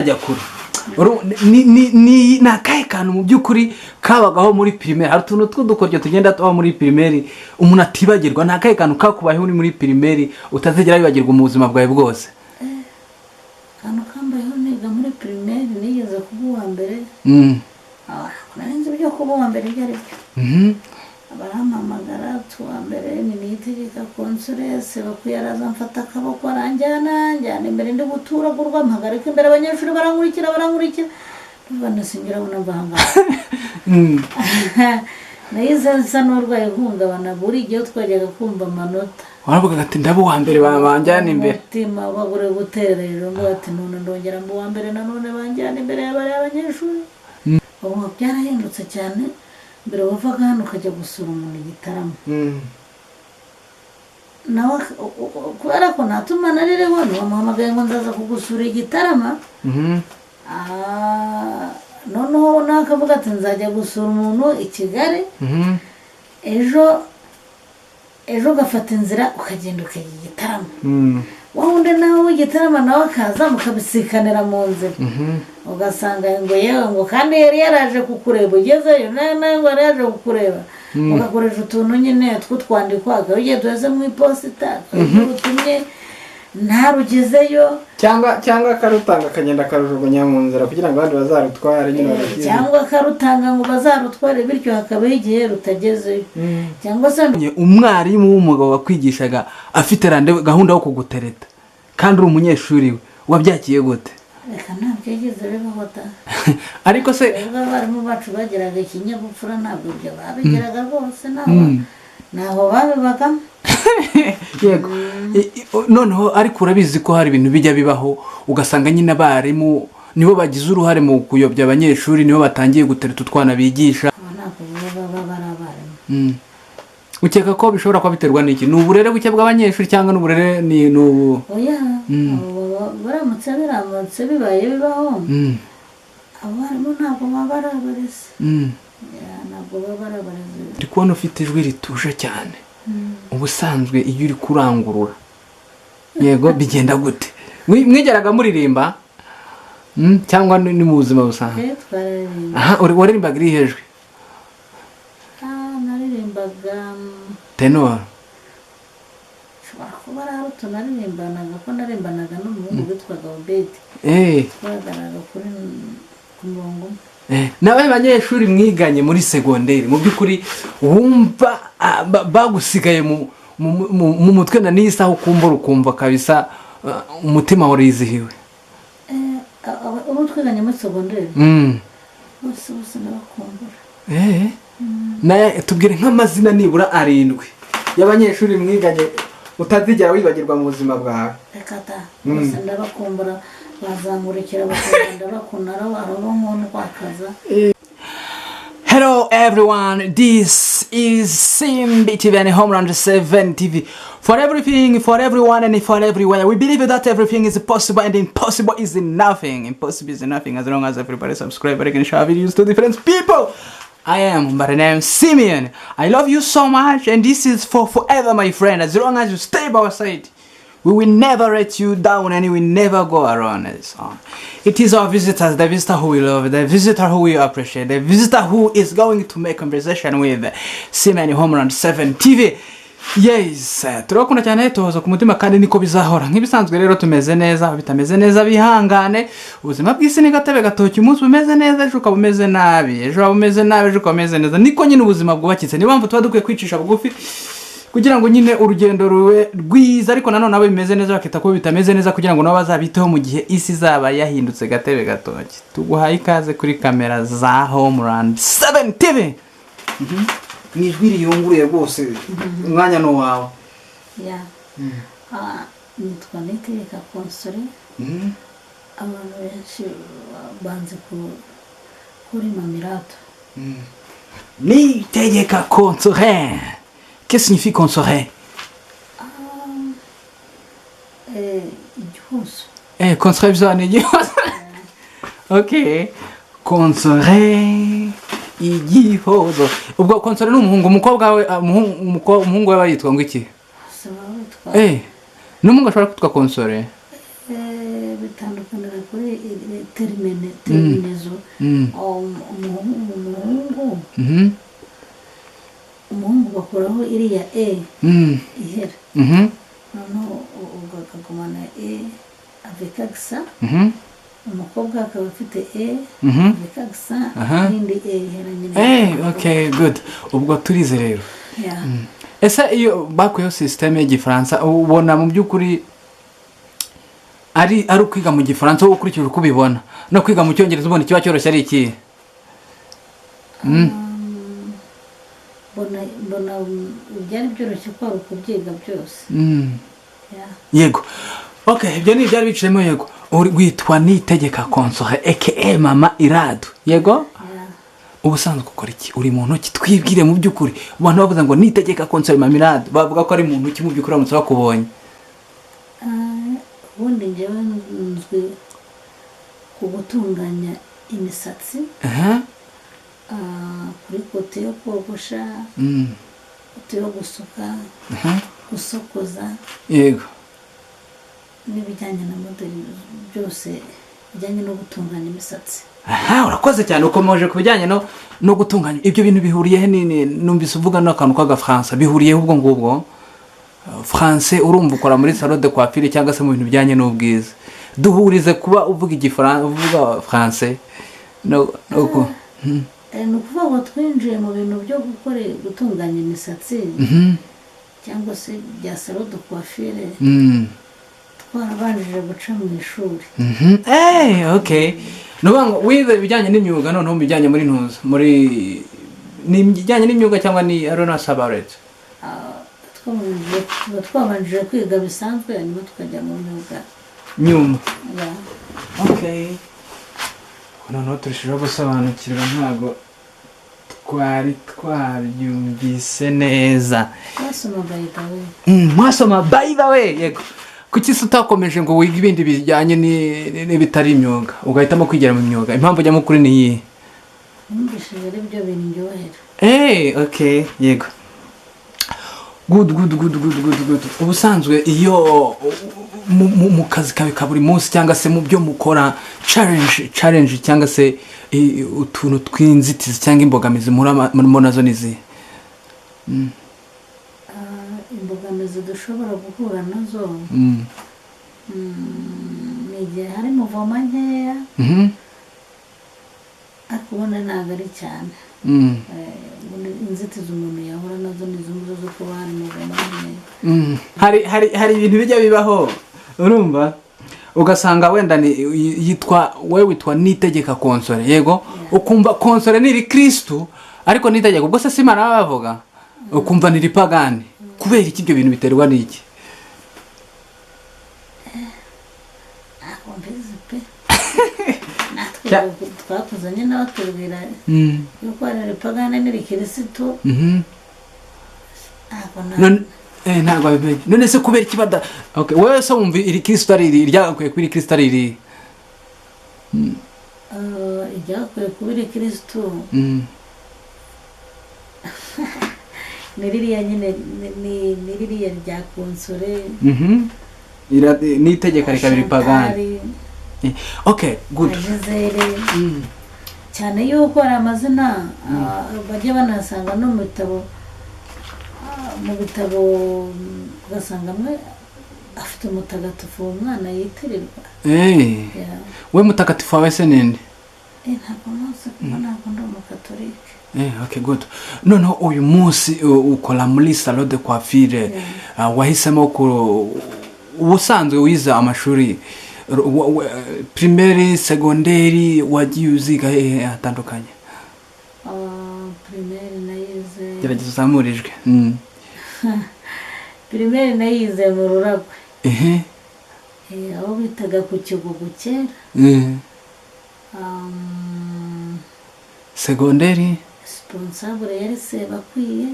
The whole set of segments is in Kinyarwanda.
Ajya kure. Ni akahe kantu mu by'ukuri kabagaho muri primaire? Hari utuntu tw'udukoryo tugenda tuba muri primaire umuntu atibagirwa. Ni akahe kantu kakubayeho uri muri primaire utazigera wibagirwa mu buzima bwawe bwose? Akantu kambayeho niga muri primaire, nigeze kuba uwa mbere. Ah, nari nzi ibyo kuba uwa mbere ibyo ari byo. Barampamagara ati: "Uwa mbere ni Niyitegeka Consolée." Bakwiye araza, mfata akaboko, aranjyana, njyana imbere, ndi guturagurwa, mpagarika imbere, abanyeshuri barankurikira, barankurikira. Ndumva nasingira abona mva aha ngaha. Nahize nsa n'urwaye ihungabana buri gihe twajyaga kumva amanota. Waravugaga ati: "Ndaba uwa mbere, banjyana imbere." Umutima bagure gutera rero ngo ati: "None ndongera mu wa mbere, nanone banjyana imbere y'abariya abanyeshuri." Ubu byarahindutse cyane. Mbere wavaga hano ukajya gusura umuntu i Gitarama, nawe kubera ko nta tumana ririho, ntiwamuhamagaye ngo nzaza kugusura i Gitarama. Ah, noneho nawe akavuga ati: "Nzajya gusura umuntu i Kigali." Ejo ejo ugafata inzira, ukagenda, ukajya i Gitarama. Wa wundi nawe w'igitarama nawe akaza, mukabisikanira mu nzira. Ugasanga ngo yewe, ngo kandi yari yaraje kukureba, ugezeyo nawe nawe ngo yari yaje kukureba. Ugakoresha utuntu nyine tw'utwandiko, akaba igihe tuheze mu iposita, akaba utumye ntarugezeyo. Cyangwa akarutanga, akagenda akarujugunya mu nzira kugira ngo abandi bazarutware nyine bagakize. Cyangwa akarutanga ngo bazarutware, bityo hakabaho igihe rutagezeyo, cyangwa se Umwarimu w'umugabo wakwigishaga afite gahunda yo kugutereta kandi uri umunyeshuri we, wabyakiye gute? Reka, ntabwo yigeze bibaho da. Ariko se Twebwe abarimu bacu bagiraga ikinyabupfura, ntabwo ibyo babigiraga rwose, ntaho ntaho babibagamo. Yego. Noneho ariko urabizi ko hari ibintu bijya bibaho, ugasanga nyine abarimu nibo bagize uruhare mu kuyobya abanyeshuri, nibo batangiye gutereta utwana bigisha. Aba ntabwo baba bari abarimu. Ukeka ko bishobora kuba biterwa n'iki? Ni uburere buke bw'abanyeshuri cyangwa n'uburere ni ubu? Oya, abo baramutse biramutse bibaye bibaho, abarimu ntabwo baba ari abarezi. Ya, ntabwo baba ari abarezi. Ndi kubona ufite ijwi rituje cyane. Ubusanzwe iyo uri kurangurura, yego, bigenda gute? Mwigeraga muririmba? Cyangwa ni mu buzima busanzwe? Eh, twararirimba. Aha, waririmbaga irihe jwi? Ah, naririmbaga Tenor? Nshobora kuba ari alto naririmbanaga, ko naririmbanaga n'umuhungu witwaga Obedi. Twahagararaga ku murongo umwe. N'abahe banyeshuri mwiganye muri segonderi mu by'ukuri wumva bagusigaye mu mutwe na n'isaha ukumbura, ukumva kabisa umutima warizihiwe? Eh, ubu twiganye muri segonderi, bose bose ndabakumbura. Tubwire nk'amazina nibura arindwi y'abanyeshuri mwiganye utazigera wibagirwa mu buzima bwawe. Reka ta, bose ndabakumbura, bazamurikira bakagenda, ndabakunda, abo nkundwakaza. Hello everyone, this is Simbi TV and Homeland 7 TV. For everything, for everyone and for everywhere. We believe that everything is possible and impossible is nothing. Impossible is nothing as long as everybody subscribe and share videos to different people. I am by the name Simeon. I love you so much and this is for forever, my friend. As long as you stay by our side, we will never let you down and we will never go alone. So it is our visitors, the visitor who we love, the visitor who we appreciate, the visitor who is going to make conversation with Simeon Homeland 7 TV. Yes, turabakunda cyane, tuhoza ku mutima kandi niko bizahora. Nk'ibisanzwe rero tumeze neza, bitameze neza bihangane. Ubuzima bw'isi ni gatebe gatoki, umunsi umeze neza, ejo ukaba umeze nabi, ejo waba umeze nabi, ejo ukaba umeze neza. Niko nyine ubuzima bwubakitse. Niyo mpamvu tuba dukwiye kwicisha bugufi kugira ngo nyine urugendo rube rwiza, ariko nanone abo bimeze neza bakita ko bitameze neza kugira ngo nabo bazabiteho mu gihe isi izaba yahindutse gatebe gatoki. Tuguhaye ikaze kuri kamera za Homeland 7 TV. Mu ijwi riyunguruye rwose, umwanya ni uwawe. Ya. Ah, nitwa Niyitegeka Consolée. Abantu benshi banze kuri Mamirato. Niyitegeka Consolée. Qu'est-ce que signifie Consolée? Igihozo. Consolée bisobanuye igihozo. Ok, Consolée igihozo. Ubwo Consolée ni umuhungu, umukobwa we, umuhungu we aba yitwa ngo iki? Se waba witwa N'umuhungu ashobora kwitwa Consolée? Bitandukanira kuri Terminaison. Umuhungu, umuhungu bakuraho iriya e ihera, noneho ubwo akagumana e avec accent. Umukobwa akaba afite e avec accent n'indi e ihera nyine. Okay, good, ubwo turize rero. Yeah. Ese iyo bakuyeho système y'igifaransa, ubona mu by'ukuri ari ukwiga mu gifaransa, wowe ukurikije uko ubibona, no kwiga mu cyongereza, ubona ikiba cyoroshye ari ikihe? Mbona byari byoroshye ko ari ukubyiga byose. Yeah. Yego, okay, ibyo ni ibyari biciyemo. Yego, witwa Nitegeka Consolée aka Mama Iradu, yego? Yeah. Ubusanzwe ukora iki? Uri muntu ki? Twibwire. Mu by'ukuri abantu bavuze ngo Nitegeka Consolée Mama Iradu, bavuga ko ari muntu ki mu by'ukuri baramutse bakubonye? Ah, ubundi njyewe nzwi ku gutunganya imisatsi, kuri côté yo kogosha, côté yo gusuka, gusokoza, n'ibijyanye na modeli byose bijyanye no gutunganya imisatsi. Aha, urakoze cyane. Ukomeje ku bijyanye no gutunganya ibyo bintu, bihuriye he numvise uvuga n'akantu k'agafaransa, bihuriyeho ubwo ngubwo? Français, urumva ukora muri salon de coiffure cyangwa se mu bintu bijyanye n'ubwiza. Duhurize kuba uvuga igifaransa, uvuga français no ku Ni ukuvuga ngo twinjiye mu bintu byo gukora, gutunganya imisatsi cyangwa se bya salon de coiffure, twarabanjije guca mu ishuri. Okay, ni ukuvuga ngo wize ibijyanye n'imyuga, noneho mu bijyanye muri ntuza, muri ni ibijyanye n'imyuga cyangwa ni, I don't know about it. Ah, tuba twabanjije kwiga bisanzwe, hanyuma tukajya mu myuga nyuma. Yeah. Okay, noneho turushijeho gusobanukirwa, ntabwo twari twabyumvise neza. Twasoma, by the way. Mwasoma, by the way. Yego, kuki se utakomeje ngo wige ibindi bijyanye n'ibitari imyuga, ugahitamo kwigira mu myuga? Impamvu ujyamo kuri ni iyihe? Numvishije ari byo bindyohera. Okay, yego, good good good good good good. Ubusanzwe iyo mu kazi kawe ka buri munsi cyangwa se mu byo mukora, challenge cyangwa se utuntu tw'inzitizi cyangwa imbogamizi muhura murimo nazo ni izihe? Ah, imbogamizi dushobora guhura nazo, ni igihe hari mouvement nkeya, ariko ubundi ntabwo ari cyane. Ubundi inzitizi umuntu yahura nazo ni izo ngizo zo kuba hari mouvement nkeya. Hari ibintu bijya bibaho, urumva, ugasanga wenda ni yitwa, wowe witwa Nitegeka Consolée, yego, ukumva Consolée ni irikirisitu, ariko Nitegeka ubwo se si Imana baba bavuga, ukumva ni iripagani. Kubera iki? Ibyo bintu biterwa n'iki? Ntabwo mbizi pe. Natwe twakuze nyine batubwira yuko hari iripagani n'irikirisitu. Ntabwo Ntabwo babimenye. None se kubera iki bada, okay, wowe se wumva iri kirisitu ari iri ryagakwiye kuba iri kirisitu ari iri? Iryakwiye kuba irikirisitu ni ririya nyine, ni ririya rya Consolée. N'itegeka rikaba iripagani. Chantal, Okay, good. na Gisele. Cyane yuko hari amazina, bajya banasanga no mu bitabo, ugasanga amwe afite umutagatifu uwo mwana yitirirwa. Yeah. We mutagatifu wawe se ninde? Ntabwo muzi kuko ntabwo ndi umukatolike. Okay, good. Noneho uyu munsi ukora muri salon de coiffure. Wahisemo ku ubusanzwe wize amashuri primaire, secondaire, wagiye uziga hehe hatandukanye? Primaire nayize Gerageza uzamure ijwi. Primaire nayize mu Ruragwe, aho bitaga ku Kigugu kera. Secondaire? Responsable yari Sebakwiye.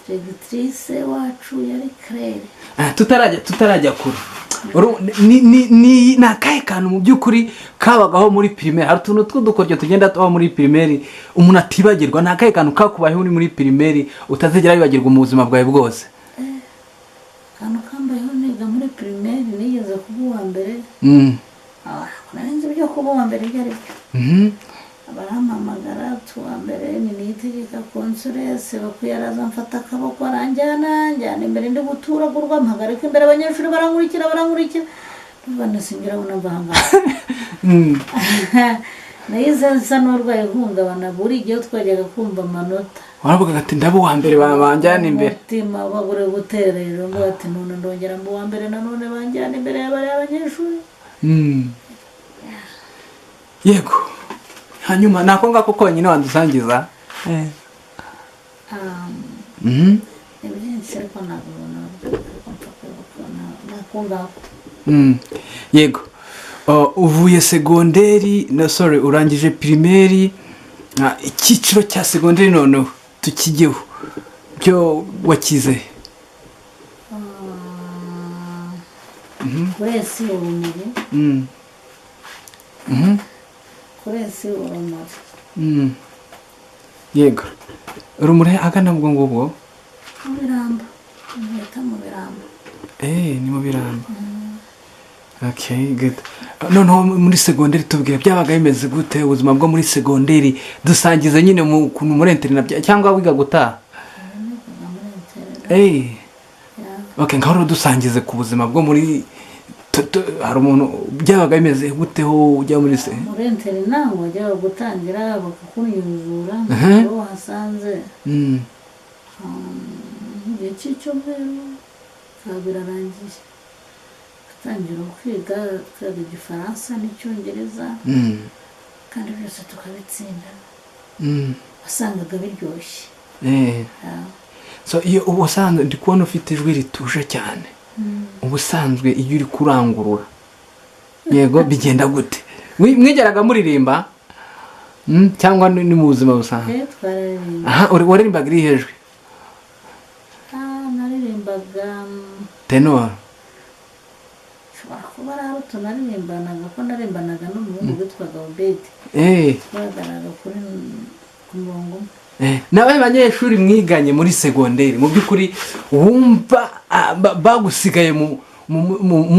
Directrice wacu yari Claire. Ah, tutarajya kure, ni akahe kantu mu by'ukuri kabagaho muri primaire? Hari utuntu tw'udukoryo tugenda tubaho muri primaire umuntu atibagirwa. Ni akahe kantu kakubayeho uri muri primaire utazigera wibagirwa mu buzima bwawe bwose? Akantu kambayeho niga muri primaire, nigeze kuba uwa mbere. kuba uwa mbere ibyo ari byo. Barampamagara, tuwa mbere ni Niyitegeka Consolée. Bakwiye araza, mfata akaboko, aranjyana, njyana imbere, ndi guturagurwa, mpagarika imbere, abanyeshuri barankurikira, barankurikira, ndumva nasingira abona mva ahangaha. Nayize nsa n'urwaye ihungabana. Buri gihe twajyaga kumva amanota, Waravugaga ati: "Ndaba uwa mbere, banjyana imbere." Umutima bagure gutera rero ngo ati: "None ndongera mba uwa mbere, nanone banjyana imbere y'abariya abanyeshuri." Yego, hanyuma ni ako ngako konyine wadusangiza? Ni byinshi ariko ntabwo mpfa kwibuka, ni ako ngako. Yego. Uvuye segonderi, no sorry, urangije primaire, icyiciro cya segonderi noneho tukigeho, byo wakize? Kuri ES Urumuri. Kuri ES Urumuri. Yego, Urumuri agana ubwo ngubwo? Mu Birambo, bita mu Birambo. Ni mu Birambo. Okay, good. Noneho muri segonderi tubwira, byabaga bimeze gute ubuzima bwo muri segonderi? Dusangize nyine mu kuntu muri internat cyangwa wiga gutaha. Nigaga muri internat. Okay, ngaho rero dusangize ku buzima bwo muri hari umuntu byabaga bimeze gute ho ujya muri se? Muri internat wajyaga gutangira bakakunyuzura uwo wahasanze. Mu gihe cy'icyumweru bikaba birarangiye, gutangira kwiga, twiga Igifaransa n'Icyongereza, kandi byose tukabitsinda. Wasangaga biryoshye. So iyo ubusanzwe ndi kubona ufite ijwi rituje cyane, ubusanzwe iyo uri kurangurura, yego, bigenda gute? Mwigeraga muririmba? Cyangwa ni mu buzima busanzwe? Twararirimba. Aha waririmbaga irihe jwi? Naririmbaga Tenor? Nshobora kuba ari alto naririmbanaga, ko naririmbanaga n'umuhungu witwaga Obedi. Twahagararaga ku murongo umwe. N'abahe banyeshuri mwiganye muri segonderi mu by'ukuri wumva bagusigaye mu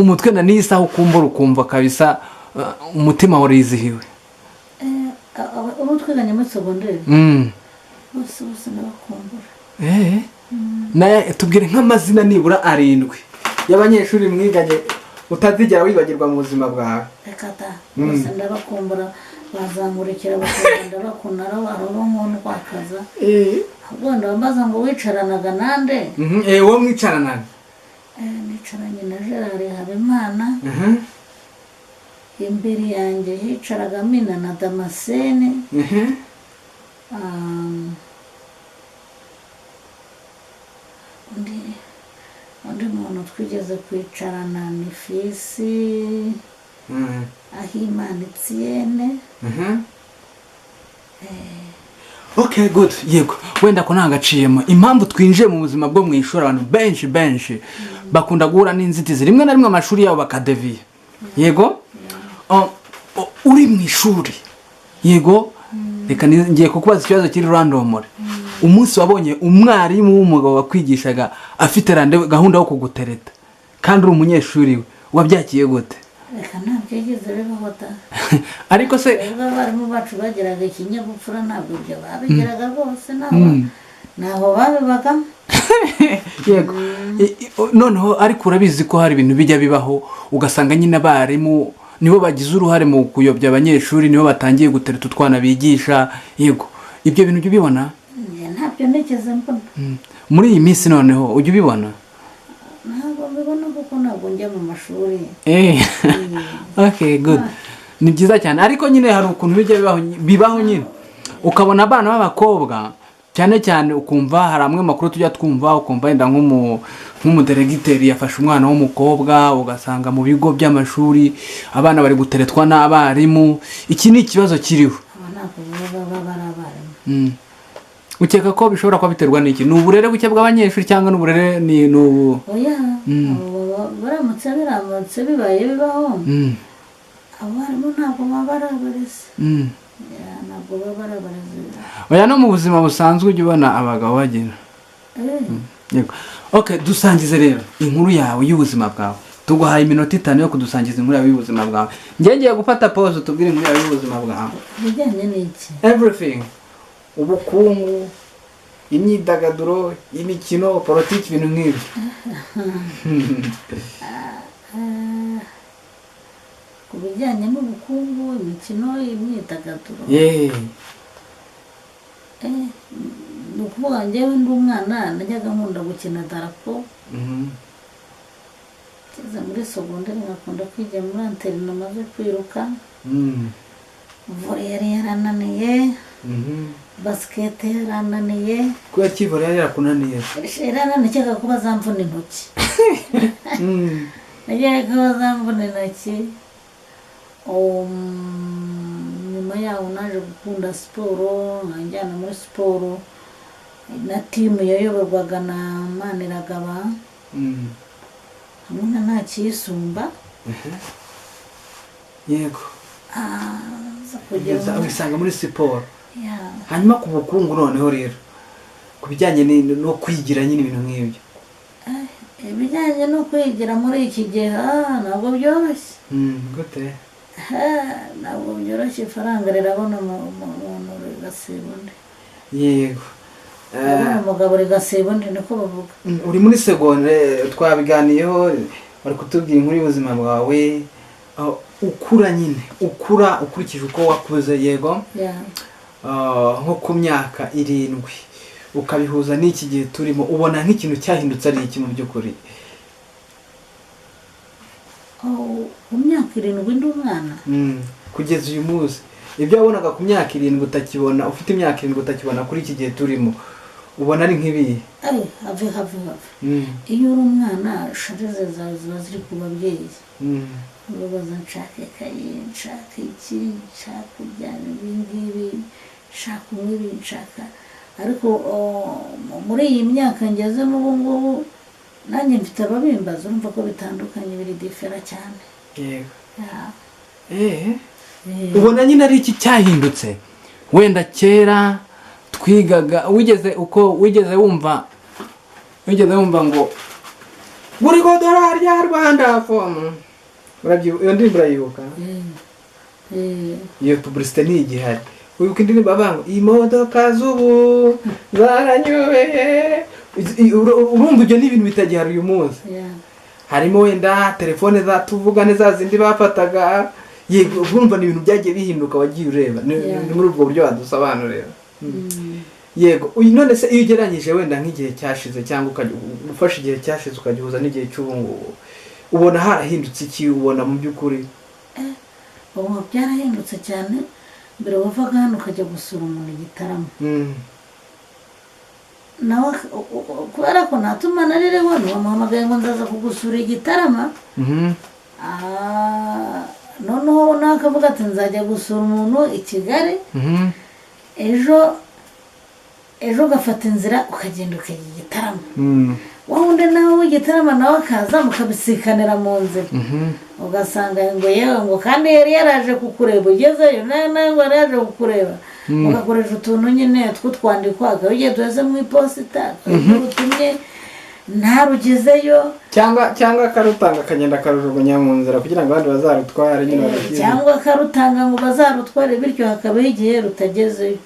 mutwe na n'iyi saha, ukumbura ukumva kabisa umutima warizihiwe? Abo twiganye muri segonderi, bose bose ndabakumbura. Tubwire nk'amazina nibura arindwi y'abanyeshuri mwiganye utazigera wibagirwa mu buzima bwawe. Reka ta, bose ndabakumbura, bazankurikira bakagenda bakunara arobo nk'undwakaza. Ahubwo ndabambaza ngo wicaranaga nande? Uwo mwicaranaga. Nicaranye na Gerard Habimana. Imbere yanjye hicaraga Mina na Damascene. Undi muntu twigeze kwicarana ni Fisi Ahimana Etienne. Okay, good. Yego, wenda ko nta gaciyemo. Impamvu twinjiye mu buzima bwo mu ishuri, abantu benshi benshi bakunda guhura n'inzitizi, rimwe na rimwe amashuri yabo bakadeviya. Yego. Uri mu ishuri, yego, reka ngiye kukubaza ikibazo kiri random. Umunsi wabonye umwarimu w'umugabo wakwigishaga afite gahunda yo kugutereta kandi uri umunyeshuri we, wabyakiye gute? Reka, ntabyo yigeze bibaho da. Ariko se Twebwe abarimu bacu bagiraga ikinyabupfura, ntabwo ibyo babigiraga rwose, ntaho babibagamo. Yego. Noneho ariko urabizi ko hari ibintu bijya bibaho, ugasanga nyine abarimu nibo bagize uruhare mu kuyobya abanyeshuri, nibo batangiye gutereta utwana bigisha. Yego, ibyo bintu ujya ubibona? Njye ntabyo nigeze mbona. Muri iyi minsi noneho ujya ubibona? Ntabwo mbibona kuko ntabwo njya mu mashuri. Okay, good, ni byiza cyane. Ariko nyine hari ukuntu bijya bibaho nyine, ukabona abana b'abakobwa cyane cyane, ukumva hari amwe makuru tujya twumva, ukumva wenda nk'umuderegiteri yafashe umwana w'umukobwa, ugasanga mu bigo by'amashuri abana bari guteretwa n'abarimu. Iki ni ikibazo kiriho. Aba ntabwo baba bari abarimu. Ukeka ko bishobora kuba biterwa n'iki? Ni uburere buke bw'abanyeshuri cyangwa ni uburere ni ubu? Oya, abo baramutse biramutse bibaye bibaho, abarimu ntabwo baba ari abarezi. Ya, ntabwo baba ari abarezi. Oya, no mu buzima busanzwe ujya ubona abagabo bagira. Yego. Okay, dusangize rero inkuru yawe y'ubuzima bwawe. Tuguhaye iminota 5 yo kudusangiza inkuru yawe y'ubuzima bwawe. Njye ngiye gufata pause, tubwire inkuru yawe y'ubuzima bwawe. Ibijyanye n'iki? Everything: ubukungu, imyidagaduro, imikino, politiki, ibintu nk'ibyo. Ku bijyanye n'ubukungu, imikino, imyidagaduro? Yeee. Ni ukuvuga, njyewe ndi umwana najyaga nkunda gukina darapo. Ngeze muri sogonderi nkakunda kwiga muri internat zo kwiruka. Volley yari yarananiye, basket yarananiye. Kubera ko volley yari yarakunaniye? Yarananiye, cyangwa kuba zamvuna intoki. Najyaga kuba zamvuna intoki. Nyuma yaho naje gukunda siporo, nkanjyana muri siporo na team yayoborwaga na Maniragaba hamwe na Ntakiyisumba. Yego. Aza kugera Ugeza wisanga muri siporo. Ya. Hanyuma ku bukungu noneho rero, ku bijyanye no kwigira nyine, ibintu nk'ibyo? Ibijyanye no kwigira muri iki gihe, ntabwo byoroshye. Gute? Ah, ntabwo byoroshye. Ifaranga rirabona umuntu rigasiba undi. Rirabona umugabo rigasiba undi, niko bavuga. Uri muri secondaire, twabiganiyeho, bari kutubwira inkuru y'ubuzima bwawe. Ukura nyine, ukura ukurikije uko wakuze, yego? Ya. Nko ku myaka 7 ukabihuza n'iki gihe turimo, ubona nk'ikintu cyahindutse ari iki mu by'ukuri? Oh, ku myaka 7 ndi umwana? Kugeza uyu munsi, ibyo wabonaga ku myaka 7 utakibona, ufite imyaka 7 utakibona kuri iki gihe turimo, ubona ari nk'ibihe? Ay, have, have, have. Iyo uri umwana, charge zawe ziba ziri ku babyeyi. Ubabaza: nshaka ikayi, nshaka iki, nshaka kurya ibi ngibi, nshaka kunywa ibi, nshaka. Ariko oh, muri iyi myaka ngezemo ubu ngubu, nanjye mfite ababimbaza, urumva ko bitandukanye, biri différent cyane. Ya. Ubona nyine ari iki cyahindutse? Wenda kera twigaga, wigeze uko wigeze wumva ngo buri godora rya Rwanda fomu? Iyo ndirimbo urayibuka? Iyo publicité ntigihari. Wibuka indirimbo bavuga ngo imodoka z'ubu zaranyobeye? Urumva ibyo ni ibintu bitagihari uyu munsi. Harimo wenda telefone za tuvugane, za zindi bafataga. Yego, urumva ni ibintu byagiye bihinduka, wagiye ureba. Ni muri ubwo buryo wadusobanurira. Yego. Uyu none se iyo ugereranyije wenda nk'igihe cyashize, cyangwa ukajya ufashe igihe cyashize ukagihuza n'igihe cy'ubu ngubu, ubona harahindutse iki? Ubona mu by'ukuri? Ubu byarahindutse cyane. Mbere wavaga hano ukajya gusura umuntu i Gitarama, nawe kubera ko nta tumana ririho, ntiwamuhamagaye ngo nzaza kugusura i Gitarama. Noneho nawe akavuga ati nzajya gusura umuntu i Kigali ejo. Ejo ugafata inzira ukagenda ukajya i Gitarama. Wa wundi nawe w'igitarama nawe akaza, mukabisikanira mu nzira. Ugasanga ngo yewe, ngo kandi yari yaraje kukureba, ugezeyo nawe ngo yari yaje kukureba. Ugakoresha utuntu nyine tw'utwandiko, akaba ugiye tuheze mu iposita, akaba utumye ntarugezeyo. Cyangwa akarutanga akagenda akarujugunya mu nzira kugira ngo abandi bazarutware nyine badakira. Cyangwa akarutanga ngo bazarutware, bityo hakabaho igihe rutagezeyo.